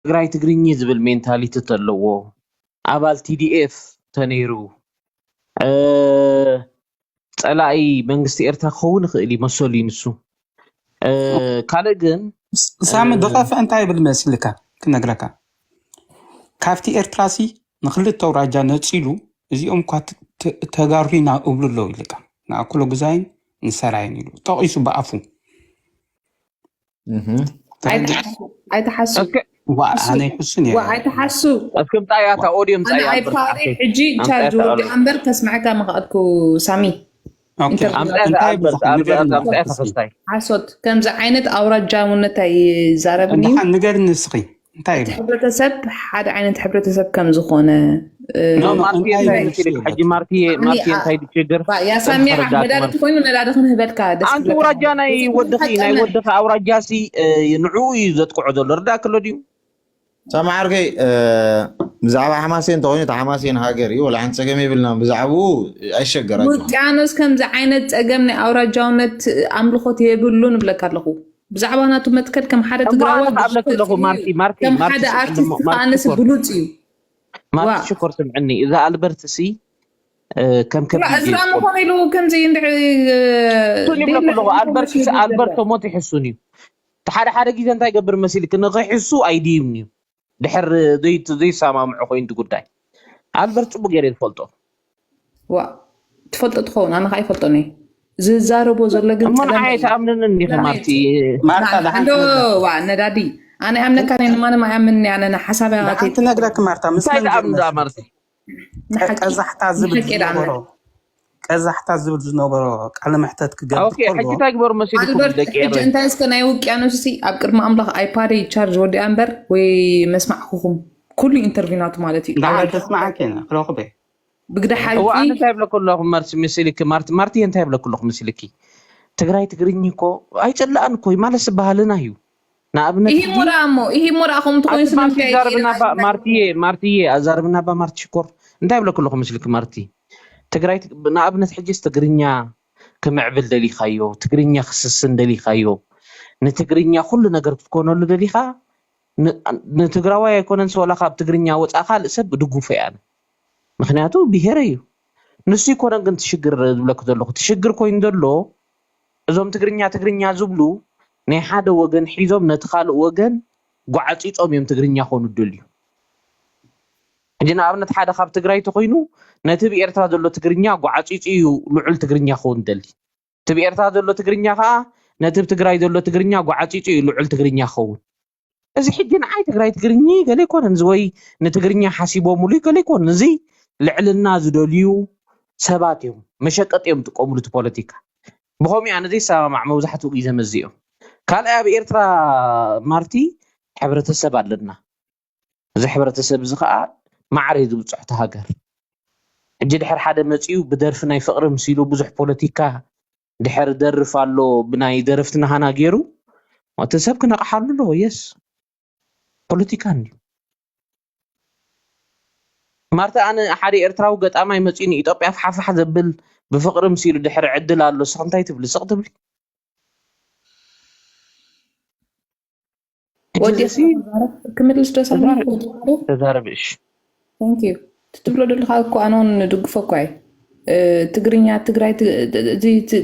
ትግራይ ትግርኚ ዝብል ሜንታሊቲ ተለዎ ኣባል ቲዲኤፍ ተነይሩ እ፣ ፀላኢ መንግስቲ ኤርትራ ክኸውን ይኽእል እዩ መሰሉ እዩ ንሱ። እ፣ ካልእ ግን ሳሚ ብኸፍአ እንታይ ይብል መሲልካ ክነግረካ፣ ካብቲ ኤርትራሲ ንክልተ ኣውራጃ ነፂሉ እዚኦም እኳ ተ- ተ- ተጋሩ ኢና እብሉ ኣለዉ ኢልካ፣ ንኣኩሎ ግዛይን ንሰራይን ኢሉ ጠቒሱ ብኣፉ። እህም። ተረዲእካ? ኣይትሓሱ ኣይትሓሱ እስከ ዋ ኣነ ይሕሱን እየ። ዋ ኣይትሓሱ እስከ ምጻእ እያ እታ ኦድዮ ምጻእ ኣነ እያ ኣልበርት ኣይፋሪ ዓርከይ። ሕጂ ኣምጻእ ቻርጅ እታ ወዲ ኣልበርት። ኣንበር ከስምዐካ ምኽኣልኩ ሳሚ ኦኬ፣ ኢንተርቪው ኣምጻእ እታ እንታይ ኣልበርት ብዛዕባ ኣልበርት ንገርና ኣምጻእ እታ እስኪ። ክስታይ። ሓሶት ከምዚ ዓይነት ኣውራጃውነት ኣይዛረብን እዩ እንድሓን ንገርኒ እስኺ እንታይ እቲ ኢሉ? ሕብረተሰብ ሓደ ዓይነት ሕብረተሰብ ከም ዝኾነ እ፣ ኖ፣ ኖ፣ ማርቲ እንታይ እንታይ ኢሉ መሲልክ ንሱ? ሕጂ ማርቲ ኣኒ ማርቲ ኣ- እንታይ ድችግር ባ- ያ ሳሚ ተረዳእኩ ነዳዲ ማርቲ። ኮይኑ ነዳዲ ክንህበልካ ደስ ኣንቲ ክብለካ። ውራጃ ናይ እዚ ወድኺ ናይ ፈጸመ። ወድኺ ኣውራጃሲ እ፣ ንዕኡ እዩ ዘጥቅዖ ዘሎ ርዳእክ ኣሎ ድዩ? ሳሚ ዓርከይ እ፣ ብዛዕባ ሓማሴን እንተኾይኑ እቲ ሓማሴን ሃገር እዩ፣ ወላ ሓንቲ ፀገም የብልናን። ብዛዕባኡ ኣይሸገራችሁ። ውቅያኖስ ከምዚ ዓይነት ፀገም ናይ ኣውራጃውነት ኣምልኾት የብሉን እብለካ ኣለኹ። ብዛዕባ ናቱ መትከል ከም ሓደ እሞ ትግራዋይ ኣነ ከኣ እብለኪ ኣለኹ ብዝተፅምዩ ማርቲ ማርቲ ከም ማርቲ ሓደ ስምዕኒ ኣርቲስት እሞ ማርቲ ከኣነስ ሽኮር ብሉፅ እዩ። ማርቲ ዋ። ሽኮር ስምዕኒ እዛ ኣልበርት ሲ እ፣ ከም ከብዲ እዝራ እዩ ምኾነ ኢሉ ከምዚ እንድዒ እሱን ይብለኩ ኣለኹ ኣልበርት ኣልበርት ሞት ይሕሱን እዩ። እቲ ሓደ ሓደ ግዜ እንታይ ገብር መሲልክ ንኽሕሱ ኣይድዩን እዩ። ድሕር ዘይሰማምዑ ኮይኑ እቲ ጉዳይ ኣልበርት ፅቡቅ ገይረ ዝፈልጦ። ዋ ትፈልጦ ትኸውን ኣነ ከዓ ይፈልጦ ነይ ዝዛረቦ ዘሎ ግን እሞ ፀገም ንዓይ እዩ። ተኣምንንን ኢኺ ሰናይት። ማርቲ። ማርታ ና- ደሓን እንዶ ትነግረካ። ዋ ነዳዲ ኣነ ኣምነካ ናይ ንማንም ኣይኣምንን ኣነ ሓሳብ ደሓን ትነግረክ ማርታ ምስ እንታይ መን ተኣምኒ ጀመርካ? ደኣ ማርቲ? ንሓቂ ቀዛሕታ ዝብል ንሓቂ ደኣ ዝነበሮ ቀዛሕታ ዝብል ዝነበሮ ቃለ መሕተት ክገብር ኦኬ ሕጂ ከሎ እንታይ ግበሩ መሲልኩም ኣልበርት ደቂ ሕጂ ኤረይ? እንታይ እስከ ናይ ውቅያኖስ ሲ ኣብ ቅድሚ ኣምላኽ ኣይፓደይ ቻርጅ ወዲኣ እምበር ወይ መስማዕኩኹም ኩሉ ኢንተርቪው ናቱ ማለት እዩ ደሓን ተስማዓኪ ኢና ክረኽበ ብግዳ ሓቂ እዋ ኣነ እንታይ ብለኩ ኣለኹ ማርቲ መሲልኪ ማርቲ ማርቲ እንታይ ብለኩ ኣለኹ መሲልኪ ትግራይ ትግርኝ እኮ ኣይፅላእን እኮ እዩ ማለት ባህልና እዩ ንኣብነት ይሂ ሕጂ ሞራ እሞ ይሂ ሞራ ከምኡ እንተኮይኑ ኣቲ ማርቲ ስለምንታይ ዛርብና ጌርና ባ- ማርቲዬ ማርቲዬ ኣዛርብና ባ ማርቲ ሽኮር እንታይ ብለኩ ኣለኹ ምስልኪ ማርቲ ትግራይ ትግ- ንኣብነት ሕጅስ ትግርኛ ክምዕብል ደሊኻዮ ትግርኛ ክስስን ደሊኻዮ ንትግርኛ ኩሉ ነገር ክትኮነሉ ደሊኻ ን- ንትግራዋይ ኣይኮነን ስወላ ካብ ትግርኛ ወፃእ ካልእ ሰብ ድጉፎ እየ ኣነ ምክንያቱ ብሄረ እዩ ንሱ ይኮነን ግን ትሽግር ዝብለክ ዘለኹ ትሽግር ኮይኑ ዘሎ እዞም ትግርኛ ትግርኛ ዝብሉ ናይ ሓደ ወገን ሒዞም ነቲ ካልእ ወገን ጓዕፂፆም እዮም ትግርኛ ክኾኑ ዝደልዩ ሕጂ ንኣብነት ሓደ ካብ ትግራይ ተኮይኑ ነቲ ብኤርትራ ዘሎ ትግርኛ ጓዕፂፁ እዩ ልዑል ትግርኛ ክኸውን ደሊ እቲ ብኤርትራ ዘሎ ትግርኛ ከዓ ነቲ ብትግራይ ዘሎ ትግርኛ ጓዕፂፁ እዩ ልዑል ትግርኛ ክኸውን እዚ ሕጂ ንዓይ ትግራይ ትግርኚ ገለ ይኮነን እዚ ወይ ንትግርኛ ሓሲቦምሉ ገለ ይኮነን እዚ ልዕልና ዝደልዩ ሰባት እዮም መሸቀጥ እዮም ጥቀምሉ እቲ ፖለቲካ ብኸምኡ ኣነ ዘይሰማማዕ መብዛሕትኡ ግዜ መዚ እዮም ካልኣይ ኣብ ኤርትራ ማርቲ ሕብረተሰብ ኣለና እዚ ሕብረተሰብ እዚ ከዓ ማዕረ እዩ ዝብፅሖ እቲ ሃገር ሕጂ ድሕር ሓደ መፂኡ ብደርፊ ናይ ፍቅሪ ምሲሉ ብዙሕ ፖለቲካ ድሕር ደርፍ ኣሎ ብናይ ደረፍቲ ናሃና ገይሩ እቲ ሰብ ክነቕሓሉ ኣለዎ የስ ፖለቲካ እንድዩ ማርታ ኣነ ሓደ ኤርትራዊ ገጣማይ መፂኡ ንኢትዮጵያ ፋሕፋሕ ዘብል ብፍቅሪ ምሲሉ ድሕሪ ዕድል ኣሎ ስኽ እንታይ ትብሊ ስቕ ትብሊ ወዲ ክምልስ ዶ ሳሚ ተዛረብ እሺ ትብሎ ዘለካ እኮ ኣነ እውን ንድግፎ እኳ እዩ ትግርኛ ትግራይ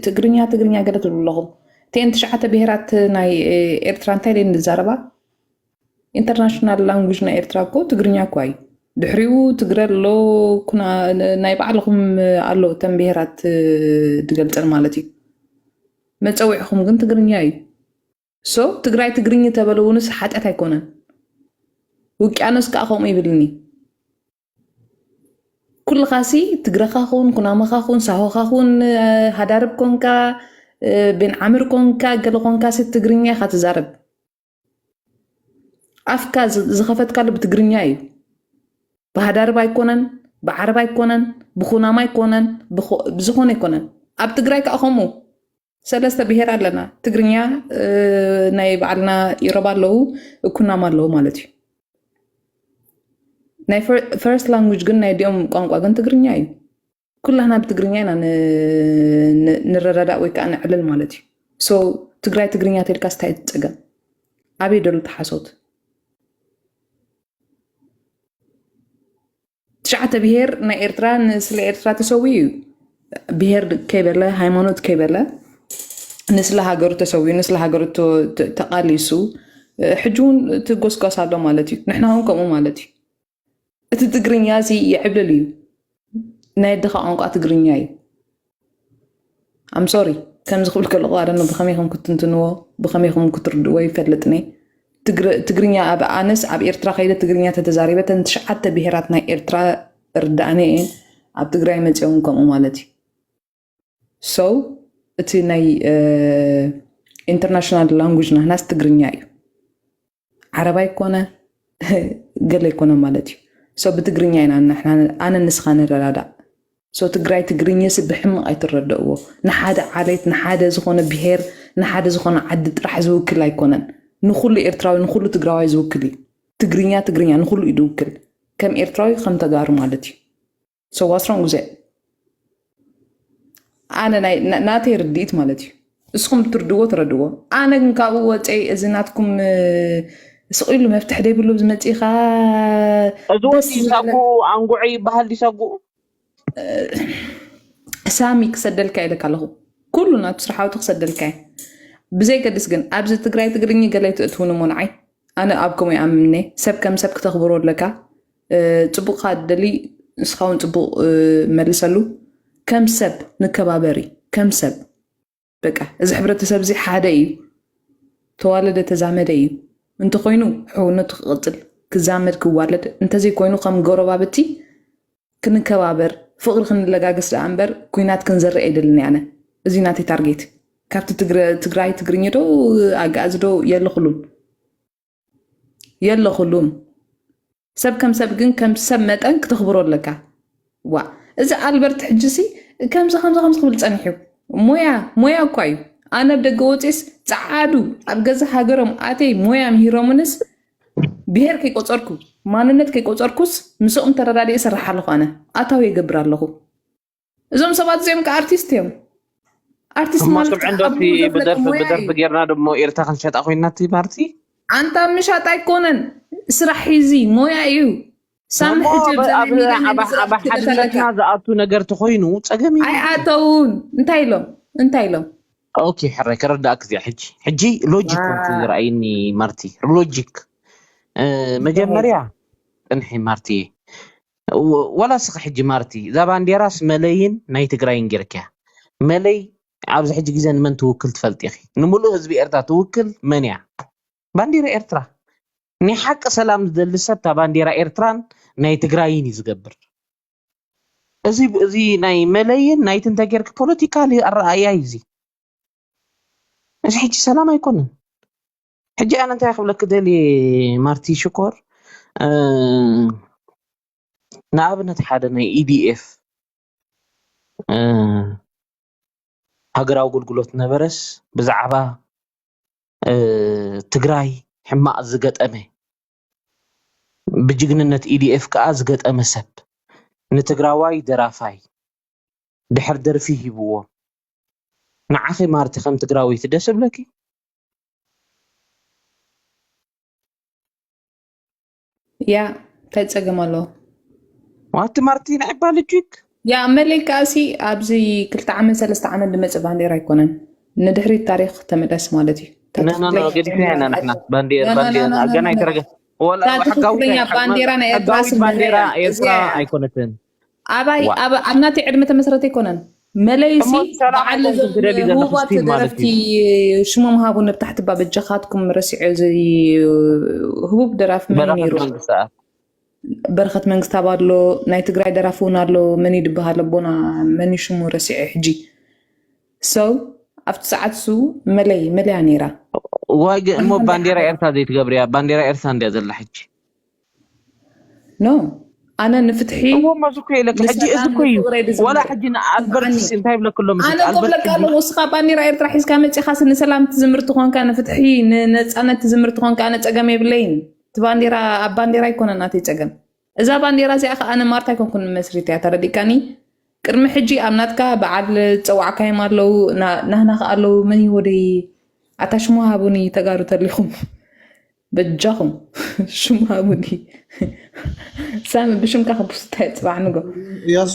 ትግርኛ ትግርኛ ገለ ትብሉ ኣለኹም እተን ትሽዓተ ብሄራት ናይ ኤርትራ እንታይ ደን ዝዛረባ ኢንተርናሽናል ላንጉጅ ናይ ኤርትራ እኮ ትግርኛ እኳ እዩ ድሕሪኡ ትግረ ኣሎ ናይ ባዕልኹም ኣሎ እተን ብሄራት ዝገልፀን ማለት እዩ መፀዊዕኹም ግን ትግርኛ እዩ So ትግራይ ትግርኝ ተበለ ውንስ ሓጢኣት ኣይኮነን ውቅያኖስ ከዓ ከምኡ ይብልኒ ኩልኻሲ ትግረኻ ኹን ኩናማኻ ኹን ሳሆኻ ኹን ሃዳርብ ኮንካ ቤን ዓምር ኮንካ ገለ ኮንካሲ ትግርኛ ኢኻ ትዛረብ ኣፍካ ዝኸፈትካሉ ብትግርኛ እዩ ብሃዳርብ ኣይኮነን ብዓረብ ኣይኮነን ብኩናማ ኣይኮነን ብዝኾነ ኣይኮነን ኣብ ትግራይ ከዓ ከምኡ ሰለስተ ብሄር ኣለና ትግርኛ ናይ ባዕልና ኢሮብ ኣለዉ እኩናም ኣለዉ ማለት እዩ ናይ first language ግን ናይ ዲኦም ቋንቋ ግን ትግርኛ እዩ ኩላህና ብትግርኛ ኢና ንረዳዳእ ወይ ከዓ ንዕልል ማለት እዩ so ትግራይ ትግርኛ ተልካ ስታይ ትፀገም ኣበይ ደሉ ተሓሶት ትሽዓተ ብሄር ናይ ኤርትራ ንስለ ኤርትራ ተሰዊኡ እዩ። ብሄር ከይበለ፣ ሃይማኖት ከይበለ፣ ንስለ ሃገሩ ተሰዊኡ፣ ንስለ ሃገሩ ተ-፣ ተ-፣ ተቓሊሱ፣ ሕጂ እውን እቲ ጎስጓስ ኣሎ ማለት እዩ። ንሕና እውን ከምኡ ማለት እዩ። እቲ ትግርኛ እዚ ይዕብልል እዩ። ናይ ኣደኻ ቋንቋ ትግርኛ እዩ። ኣም ሶሪ፣ ከምዚ ክብል ከለኹ ኣደነ ብኸመይ ከም ክትንትንዎ፣ ብኸመይ ከም ክትርድዎ ይፈልጥኒ። ትግርኛ ኣብ ኣነስ ኣብ ኤርትራ ከይደ ትግርኛ ተተዛሪበ ተን ትሽዓተ ብሄራት ናይ ኤርትራ ርዳእኒ እየን። ኣብ ትግራይ መፅኦም ከምኡ ማለት እዩ። So እቲ ናይ ኢንተርናሽናል ላንጉጅ ናህናስ ትግርኛ እዩ። ዓረባይ ኮነ ገለ ይኮነ ማለት እዩ። So ብትግርኛ ኢና ንሕና፣ ኣነ ንስኻ ንረዳዳእ። So ትግራይ ትግርኛ ሲ ብሕምቕ ኣይትረደእዎ። ንሓደ ዓሌት፣ ንሓደ ዝኾነ ብሄር፣ ንሓደ ዝኾነ ዓዲ ጥራሕ ዝውክል ኣይኮነን። ንኹሉ ኤርትራዊ፣ ንኹሉ ትግራዋይ ዝውክል እዩ። ትግርኛ ትግርኛ ንኹሉ እዩ ዝውክል። ከም ኤርትራዊ ከም ተጋሩ ማለት እዩ። So what's wrong with it? ኣነ ናይ ና- ናተይ ርድኢት ማለት እዩ። እስኹም ትርድዎ ተረድዎ። ኣነ ግን ካብኡ ወፀይ እዚ ናትኩም እ፣ ስቕ ኢሉ መፍትሒ ደይብሉ ዝመፅእኻ እዚ ወዲ ሳጉ ኣንጉዐ ይበሃል ድዩ ሳጉ? ሳሚ ክሰደልካ ኢለካ ኣለኹ። ኩሉ ናቱ ስራሓውቲ ክሰደልካ እየ። ብዘይገድስ ግን ኣብዚ ትግራይ ትግርኛ ገለ ኣይትእትውኒ እሞ ንዓይ ኣነ ኣብ ከምኡ ይኣምነ። ሰብ ከም ሰብ ክተኽብሮ ኣለካ። እ፣ ፅቡቕካ ደሊ ንስኻ እውን ፅቡቕ እ፣ መልሰሉ። ከም ሰብ ንከባበሪ ከም ሰብ በቃ እዚ ሕብረተሰብ እዚ ሓደ እዩ። ተዋለደ ተዛመደ እዩ። እንተኮይኑ ሕውነቱ ክቕፅል ክዛመድ ክዋለድ እንተዘይኮይኑ ከም ጎረባብቲ ክንከባበር ፍቕሪ ክንለጋገስ ደኣ እምበር ኩናት ክንዘርእ ኣይደልን ኣነ። እዚ ናተይ ታርጌት። ካብቲ ትግረ- ትግራይ ትግርኛ ዶ ኣጋኣዚ ዶ የለኹሉን የለኹሉን። ሰብ ከም ሰብ ግን ከም ሰብ መጠን ክትኽብሮ ኣለካ። ዋ እዚ ኣልበርት ሕጅሲ ከምዚ ከምዚ ከምዚ ክብል ፀኒሑ ሞያ ሞያ እኳ እዩ። ኣነ ኣብ ደገ ወፂስ ፀዓዱ ኣብ ገዛ ሃገሮም ኣተይ ሞያ ምሂሮምንስ ብሄር ከይቆፀርኩ ማንነት ከይቆፀርኩስ ምስኦም ተረዳዲእ እሰርሕ ኣለኹ። ኣነ ኣታዊ የገብር ኣለኹ። እዞም ሰባት እዚኦም ከ ኣርቲስት እዮም። ኣርቲስት እሞ ማለት ስምዕ እንዶ ካብ እቲ ብኡ ዘፍለጠ ብደርፊ ሞያ ብደርፊ እዩ። ጌርና ደሞ ኤርትራ ክንሸጣ ኮይና እቲ ማርቲ እሞ ሕጂ ኣብ- ኣብዛ ኣብ- ሚድያ ናይ ኣብ- ገዛእ ኣብ ክፍለጠለካ ሓድነትና ዝኣቱ ነገር ተኮይኑ ፀገም እዩ። ኣይኣተውን እንታይ ኢሎም እንታይ ኢሎም ኦኬ ሕራይ ከረዳእክ እዚኣ ሕጂ ሕጂ ሎጂክ ኮንኩ ዋ- ዝረኣየኒ ማርቲ ሎጂክ እ፣ መጀመርያ ፅንሒ ማርቲ ወ- ዋላ ስኺ ሕጂ ማርቲ እዛ ባንዴራስ መለይን ናይ ትግራይን ጌርክያ መለይ ኣብዚ ሕጂ ግዜ ንመን ትውክል ትፈልጢ ኢኺ? ንምሉእ ህዝቢ ኤርትራ ትውክል መን እያ? ባንዴራ ኤርትራ ናይ ሓቂ ሰላም ዝደሊ ሰብ እታ ባንዴራ ኤርትራን ናይ ትግራይን እዩ ዝገብር። እዚ እዚ ናይ መለይን ናይቲ እንተጌርክ ፖለቲካሊ ኣረኣእያ እዩ እዚ። እዚ ሕጂ ሰላም ኣይኮነን። ሕጂ ኣነ እንታይ ክብለክ ደልየ ማርቲ ሽኮር እ፣ ንኣብነት ሓደ ናይ ኢዲኤፍ እ፣ ሃገራዊ ኣገልግሎት ነበረስ ብዛዕባ እ፣ ትግራይ ሕማቕ ዝገጠመ ብጅግንነት ኢዲኤፍ ከዓ ዝገጠመ ሰብ ንትግራዋይ ደራፋይ ድሕር ደርፊ ሂብዎ ንዓኺ ማርቲ ከም ትግራወይቲ ደስ እብለኪ? ያ እንታይ ፀገም ኣለዎ? ዋቲ ማርቲ ንዕባ ልጅክ ያ መለይ ከኣሲ ኣብዚ ክልተ ዓመት ሰለስተ ዓመት ዝመፅእ ባንዴራ ኣይኮነን። ንድሕሪት ታሪክ ተመለስ ማለት እዩ። እታ ኖ ኖ ኖ ትክክለኛ ገዲፍና ኢና ንሕና ባንዴራ ኖ፣ ኖ፣ ኖ፣ ባንዴራ ኖ፣ ኖ፣ ገና ኖ። ኣይተረገ ወላ እታ ሕጋዊ ትክክለኛ ባንዴራ ናይ ኤርትራ ሕጋዊት ስም ባንዴራ መለያ ኤርትራ እዚኣ ኣይኮነትን። ኣባይ ዋ። ኣብ ኣብ ናተይ ዕድመ ተመስረተ ኣይኮነን። መለይሲ እሞ ሰላም በዓል ኣይኮንኩም እዞም ትደልዩ ዘለኹ ህቡባት ስቲል ማለት እዩ። ደረፍቲ ሽሞም ሃቡኒ ብታሕቲ ባበጃኻትኩም ረሲዐ እዚ ህቡብ ደራፊ መን እዩ በረኸት ነይሩ? መንግስትኣብ በረኸት መንግስታብ ኣሎ፣ ናይ ትግራይ ደራፊ እውን ኣሎ። መን እዩ ዝበሃል ኣቦና? መን እዩ ሽሙ? ረሲዐ ሕጂ። So ኣብቲ ሰዓት እሱ መለይ መለያ ነይራ። ዋይ ገ- እሞ ኣንታ ባንዴራ ሓደ ኤርትራ ዘይትገብርያ ባንዴራ ኤርትራ እንድያ ዘላ ሕጂ ኖ ኣነ ንፍትሒ እሞ መዚ እኮ የለካ ሕጂ እዚ ንሰላም እኮ እዩ ንፍቅሪ ወላ ዝምር ሕጂ ንኣልበርት ስምዓኒ እንታይ ይብለክ ኣሎ ኣነ መሰልካ ኣልበርት ቆብለካ ሕጂ ኣለኹ እስኻ ባንዴራ ኤርትራ ሒዝካ መፂኻ ንሰላም ትዝምር ትኾንካ ንፍትሒ ንነፃነት ትዝምር ትኾንካ ኣነ ፀገም የብለይን እቲ ባንዴራ ኣብ ባንዴራ ኣይኮነ ናተይ ፀገም እዛ ባንዴራ እዚኣ ከዓ ኣነ ማርታ ኣይኮንኩን መስሪት እያ ተረዲእካኒ ቅድሚ ሕጂ ኣብ ናትካ በዓል ዝፀዋዕካዮም ኣለዉ ና- ናህና ከዓ ኣለዉ መን እዩ ወደይ ኣታ ሽሙ ሃቡኒ ተጋሩ ተሊኹም በጃኹም ሽም ሃቡኒ። ሳሚ ብሽምካ ክብስታ ይፅባሕ ንጎ። ያሱ